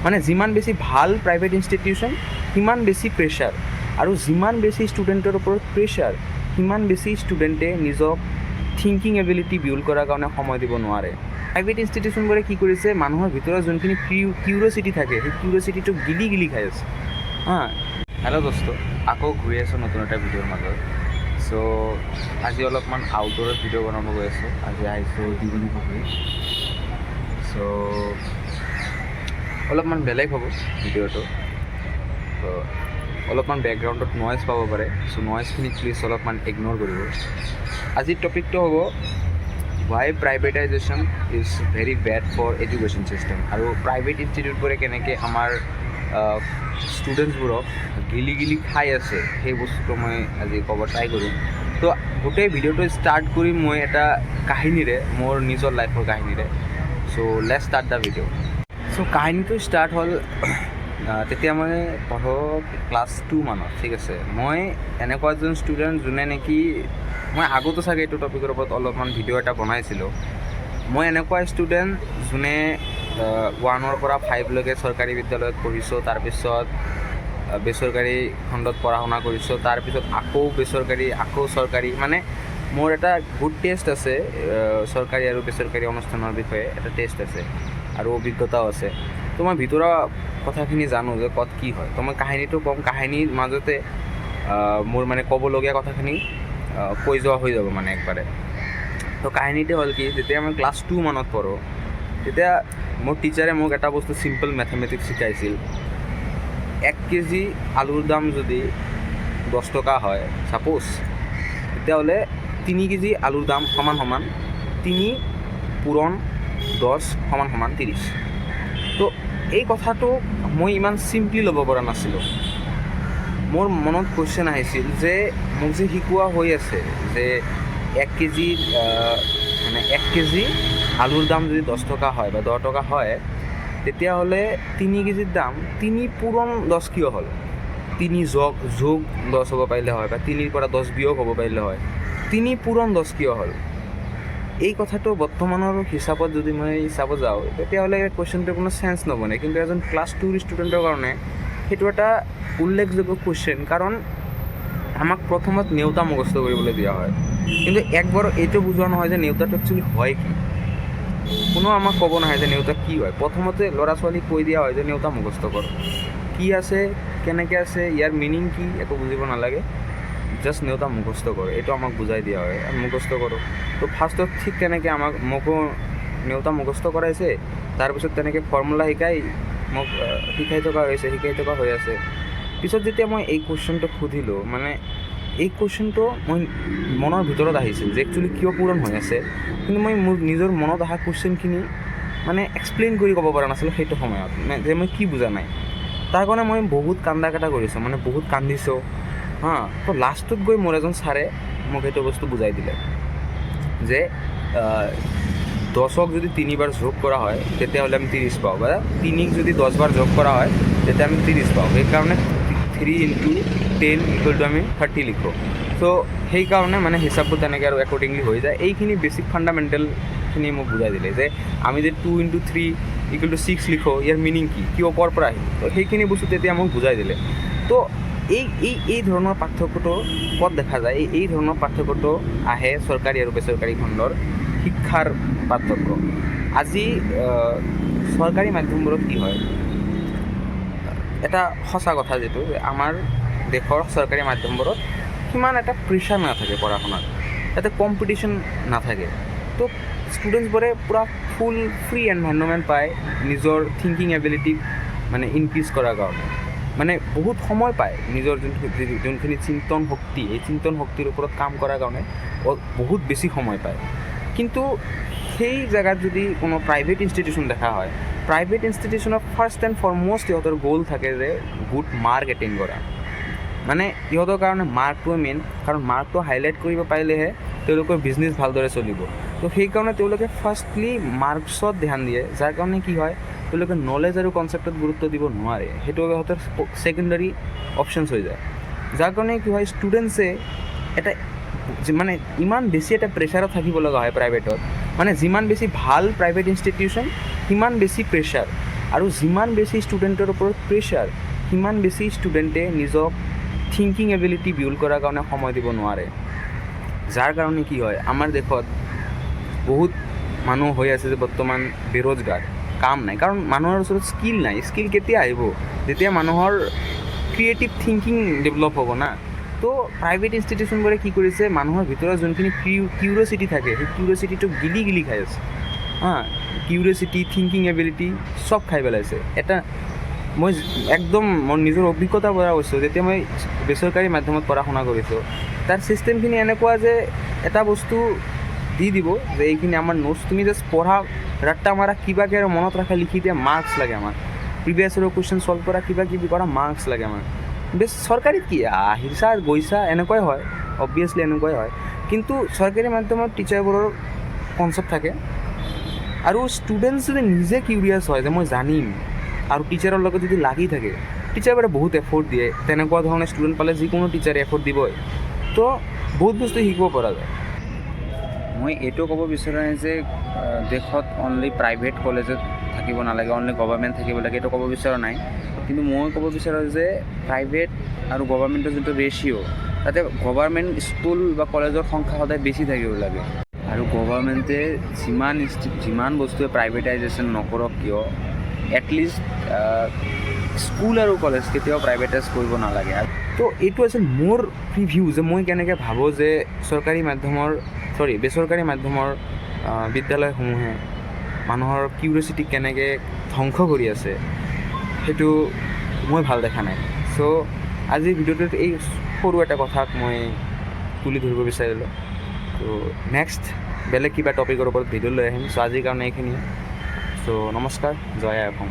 মানে যিমান বেছি ভাল প্ৰাইভেট ইনষ্টিটিউশ্যন, সিমান বেছি প্ৰেছাৰ আৰু যিমান বেছি ষ্টুডেণ্টৰ ওপৰত প্ৰেছাৰ, সিমান বেছি ষ্টুডেণ্টে নিজক থিংকিং এবিলিটি বিল্ড কৰাৰ কাৰণে সময় দিব নোৱাৰে। প্ৰাইভেট ইনষ্টিটিউশ্যনবোৰে কি কৰিছে? মানুহৰ ভিতৰত যোনখিনি কিউৰিয়চিটি থাকে, সেই কিউৰিয়চিটিটো গিলি গিলি খাই আছে। হা, হেল্ল' দোস্ত, আকৌ ঘূৰি আছোঁ নতুন এটা ভিডিঅ'ৰ মাজত। চ' আজি অলপমান আউটড'ৰত ভিডিঅ' বনাব গৈ আছোঁ। আজি আহিছোঁ দীঘলী পুখুৰী। চ' অলপমান বেলেগ হ'ব ভিডিঅ'টো। ত' অলপমান বেকগ্ৰাউণ্ডত নইজ পাব পাৰে। চ' নইজখিনি প্লিজ অলপমান ইগন'ৰ কৰিব। আজিৰ টপিকটো হ'ব why privatization is very bad for education system আৰু প্ৰাইভেট ইনষ্টিটিউটবোৰে কেনেকৈ আমাৰ ষ্টুডেণ্টছবোৰক গিলি গিলি খাই আছে, সেই বস্তুটো মই আজি ক'ব ট্ৰাই কৰিম। তো গোটেই ভিডিঅ'টো ষ্টাৰ্ট কৰিম মই এটা কাহিনীৰে, মোৰ নিজৰ লাইফৰ কাহিনীৰে। So let's start the video. So কাহিনীটো ষ্টাৰ্ট হ'ল তেতিয়া মই পঢ়োঁ ক্লাছ 2 মানত, ঠিক আছে। মই এনেকুৱা এজন ষ্টুডেণ্ট যোনে নেকি, মই আগতো চাগে এইটো টপিকৰ ওপৰত অলপমান ভিডিঅ' এটা বনাইছিলোঁ, মই এনেকুৱা ষ্টুডেণ্ট যোনে 1ৰ পৰা 5লৈকে চৰকাৰী বিদ্যালয়ত পঢ়িছোঁ, তাৰপিছত বেচৰকাৰী খণ্ডত পঢ়া শুনা কৰিছোঁ, তাৰপিছত আকৌ বেচৰকাৰী, আকৌ চৰকাৰী। মানে মোৰ এটা গুড টেষ্ট আছে চৰকাৰী আৰু বেচৰকাৰী অনুষ্ঠানৰ বিষয়ে, এটা টেষ্ট আছে আৰু অভিজ্ঞতাও আছে। তো মই ভিতৰুৱা কথাখিনি জানো যে ক'ত কি হয়। তো মই কাহিনীটো ক'ম, কাহিনীৰ মাজতে মোৰ মানে ক'বলগীয়া কথাখিনি কৈ যোৱা হৈ যাব মানে একবাৰে। তো কাহিনীটো হ'ল কি, যেতিয়া মই ক্লাছ 2 মানত পঢ়োঁ, তেতিয়া মোৰ টিচাৰে মোক এটা বস্তু, চিম্পল মেথমেটিক্স শিকাইছিল। 1 কেজি আলুৰ দাম যদি 10 টকা হয় ছাপ'জ, তেতিয়াহ'লে 3 কেজি আলুৰ দাম সমান সমান 3 পূৰণ 10 সমান সমান 30। তো এই কথাটো মই ইমান চিম্পলি ল'ব পৰা নাছিলোঁ। মোৰ মনত কুৱেশ্যন আহিছিল যে মোক যে শিকোৱা হৈ আছে যে 1 কেজি, মানে 1 কেজি আলুৰ দাম যদি 10 টকা হয় বা 10 টকা হয়, তেতিয়াহ'লে 3 কেজিৰ দাম 3 পূৰণ 10 কিয় হ'ল? তিনি যোগ যোগ 10 হ'ব পাৰিলে হয় বা 3ৰ পৰা 10 বিয়োগ হ'ব পাৰিলে হয়, 3 পূৰণ 10 কিয় হ'ল? এই কথাটো বৰ্তমানৰ হিচাপত যদি মই চাব যাওঁ, তেতিয়াহ'লে কুৱেশ্যনটোৰ কোনো চেন্স নবনে। কিন্তু এজন ক্লাছ 2ৰ ষ্টুডেণ্টৰ কাৰণে সেইটো এটা উল্লেখযোগ্য কুৱেশ্যন, কাৰণ আমাক প্ৰথমত নেওতা মুখস্থ কৰিবলৈ দিয়া হয়, কিন্তু একবাৰো এইটো বুজোৱা নহয় যে নেওতাটো একচুৱেলি হয় কি। কোনো আমাক ক'ব নাহে যে নেওতা কি হয়। প্ৰথমতে ল'ৰা ছোৱালীক কৈ দিয়া হয় যে নেওতা মুখস্থ কৰ, কি আছে, কেনেকৈ আছে, ইয়াৰ মিনিং কি, একো বুজিব নালাগে, জাষ্ট নেওতা মুখস্থ কৰ। এইটো আমাক বুজাই দিয়া হয়, আমি মুখস্থ কৰোঁ। তো ফাৰ্ষ্টত ঠিক তেনেকৈ আমাক, মোকো নেওতা মুখস্থ কৰাইছে। তাৰপিছত তেনেকৈ ফৰ্মুলা শিকাই মোক শিকাই থকা হৈছে, শিকাই থকা হৈ আছে। পিছত যেতিয়া মই এই কুৱেশ্যনটো সুধিলোঁ, মানে এই কুৱেশ্যনটো মই মনৰ ভিতৰত আহিছিল যে একচুৱেলি কিয় পূৰণ হৈ আছে, কিন্তু মই মোৰ নিজৰ মনত অহা কুৱেশ্যনখিনি মানে এক্সপ্লেইন কৰি ক'ব পৰা নাছিলোঁ সেইটো সময়ত, মানে যে মই কি বুজা নাই। তাৰ কাৰণে মই বহুত কান্দা কাটা কৰিছোঁ, মানে বহুত কান্দিছোঁ। হা, তো লাষ্টত গৈ মোৰ এজন ছাৰে মোক সেইটো বস্তু বুজাই দিলে যে 10ক যদি তিনিবাৰ যোগ কৰা হয়, তেতিয়াহ'লে আমি 30 পাওঁ, বা 3ক যদি 10বাৰ যোগ কৰা হয়, তেতিয়া আমি 30 পাওঁ। সেইকাৰণে 3 ইনটু 10 ইকুৱেল টু আমি 30 লিখোঁ। চ' সেইকাৰণে মানে হিচাপবোৰ তেনেকৈ আৰু একৰ্ডিংলি হৈ যায়। এইখিনি বেছিক ফাণ্ডামেণ্টেলখিনি মোক বুজাই দিলে যে আমি যে 2 into 3 equal to 6 লিখোঁ, ইয়াৰ মিনিং কি, কিয়, ক'ৰ পৰা আহিল। তো সেইখিনি বস্তু তেতিয়া মোক বুজাই দিলে। তো এই এই এই ধৰণৰ পাৰ্থক্যটো ক'ত দেখা যায়? এই এই ধৰণৰ পাৰ্থক্যটো আহে চৰকাৰী আৰু বেচৰকাৰী খণ্ডৰ শিক্ষাৰ পাৰ্থক্য। আজি চৰকাৰী মাধ্যমবোৰত কি হয়, এটা সঁচা কথা যিটো যে আমাৰ দেশৰ চৰকাৰী মাধ্যমবোৰত সিমান এটা প্ৰেছাৰ নাথাকে পঢ়া শুনাত, তাতে কম্পিটিশ্যন নাথাকে। তো ষ্টুডেণ্টছবোৰে পূৰা ফুল ফ্ৰী এনভাইৰনমেণ্ট পায় নিজৰ থিংকিং এবিলিটি মানে ইনক্ৰিজ কৰাৰ কাৰণে। মানে বহুত সময় পায় নিজৰ যোনখিনি চিন্তন শক্তি, এই চিন্তন শক্তিৰ ওপৰত কাম কৰাৰ কাৰণে বহুত বেছি সময় পায়। কিন্তু সেই জেগাত যদি কোনো প্ৰাইভেট ইনষ্টিটিউশ্যন দেখা হয়, প্ৰাইভেট ইনষ্টিটিউশ্যনৰ ফাৰ্ষ্ট এণ্ড ফৰমষ্ট ইহঁতৰ গ'ল থাকে যে গুড মাৰ্ক এটেইন কৰা। মানে ইহঁতৰ কাৰণে মাৰ্কটোৱে মেইন, কাৰণ মাৰ্কটো হাইলাইট কৰিব পাৰিলেহে তেওঁলোকৰ বিজনেছ ভালদৰে চলিব। তো সেইকাৰণে তেওঁলোকে ফাৰ্ষ্টলি মাৰ্কছত ধ্যান দিয়ে, যাৰ কাৰণে কি হয়, তেওঁলোকে নলেজ আৰু কনচেপ্টত গুৰুত্ব দিব নোৱাৰে। সেইটো ইহঁতৰ ছেকেণ্ডাৰী অপশ্যনছ হৈ যায়, যাৰ কাৰণে কি হয়, ষ্টুডেণ্টছে এটা মানে ইমান বেছি এটা প্ৰেছাৰত থাকিব লগা হয় প্ৰাইভেটত। মানে যিমান বেছি ভাল প্ৰাইভেট ইনষ্টিটিউশ্যন, সিমান বেছি প্ৰেছাৰ। আৰু যিমান বেছি ষ্টুডেণ্টৰ ওপৰত প্ৰেছাৰ, সিমান বেছি ষ্টুডেণ্টে নিজক থিংকিং এবিলিটি বিল্ড কৰাৰ কাৰণে সময় দিব নোৱাৰে। যাৰ কাৰণে কি হয়, আমাৰ দেশত বহুত মানুহ হৈ আছে যে বৰ্তমান বেৰোজগাৰ, কাম নাই। কাৰণ মানুহৰ ওচৰত স্কিল নাই। স্কিল কেতিয়া আহিব? যেতিয়া মানুহৰ ক্ৰিয়েটিভ থিংকিং ডেভেলপ হ'ব না। তো প্ৰাইভেট ইনষ্টিটিউশ্যনবোৰে কি কৰিছে? মানুহৰ ভিতৰত যোনখিনি কিউৰিয়চিটি থাকে, সেই কিউৰিয়চিটিটো গিলি গিলি খাই আছে। হা, কিউৰিয়চিটি, থিংকিং এবিলিটি চব খাই পেলাইছে। এটা মই একদম মোৰ নিজৰ অভিজ্ঞতাৰ পৰা কৈছোঁ, যেতিয়া মই বেচৰকাৰী মাধ্যমত পঢ়া শুনা কৰিছোঁ, তাৰ ছিষ্টেমখিনি এনেকুৱা যে এটা বস্তু দি দিব যে এইখিনি আমাৰ নোটছ, তুমি জাষ্ট পঢ়া, ৰাট্টা মাৰা কিবাকৈ আৰু মনত ৰাখা, লিখি দিয়া, মাৰ্কছ লাগে আমাক। প্ৰিভিয়াছ ইয়েৰৰ কুৱেশ্যন ছল্ভ কৰা, কিবা কিবি কৰা, মাৰ্কছ লাগে আমাক। বেছ। চৰকাৰীত কি, আহিছা গৈছা, এনেকুৱাই হয়, অবভিয়াছলি এনেকুৱাই হয়। কিন্তু চৰকাৰী মাধ্যমত টিচাৰবোৰৰ কনচেপ্ট থাকে আৰু ষ্টুডেণ্টছ যদি নিজে কিউৰিয়াছ হয় যে মই জানিম আৰু টিচাৰৰ লগত যদি লাগি থাকে, টিচাৰবোৰে বহুত এফৰ্ট দিয়ে। তেনেকুৱা ধৰণৰ ষ্টুডেণ্ট পালে যিকোনো টিচাৰে এফৰ্ট দিবই। তো বহুত বস্তু শিকিব পৰা যায়। মই এইটো ক'ব বিচৰা নাই যে দেশত অনলি প্ৰাইভেট কলেজত থাকিব নালাগে, অনলি গভৰ্ণমেণ্ট থাকিব লাগে, এইটো ক'ব বিচৰা নাই। কিন্তু মই ক'ব বিচাৰোঁ যে প্ৰাইভেট আৰু গভৰ্ণমেণ্টৰ যোনটো ৰেচিঅ', তাতে গভৰ্ণমেণ্ট স্কুল বা কলেজৰ সংখ্যা সদায় বেছি থাকিব লাগে। আৰু গভৰ্ণমেণ্টে যিমান বস্তুৱে প্ৰাইভেটাইজেশ্যন নকৰক কিয়, এটলিষ্ট স্কুল আৰু কলেজ কেতিয়াও প্ৰাইভেটাইজ কৰিব নালাগে। তো এইটো আছিল মোৰ প্ৰিভিউ যে মই কেনেকৈ ভাবোঁ যে চৰকাৰী মাধ্যমৰ, চৰি, বেচৰকাৰী মাধ্যমৰ বিদ্যালয়সমূহে মানুহৰ কিউৰিয়চিটিক কেনেকৈ ধ্বংস কৰি আছে, সেইটো মই ভাল দেখা নাই। চ' আজিৰ ভিডিঅ'টোত এই সৰু এটা কথাক মই তুলি ধৰিব বিচাৰিলোঁ। ত' নেক্সট বেলেগ কিবা টপিকৰ ওপৰত ভিডিঅ' লৈ আহিম। চ' আজিৰ কাৰণে এইখিনিয়ে। চ' নমস্কাৰ, জয় আই অসম।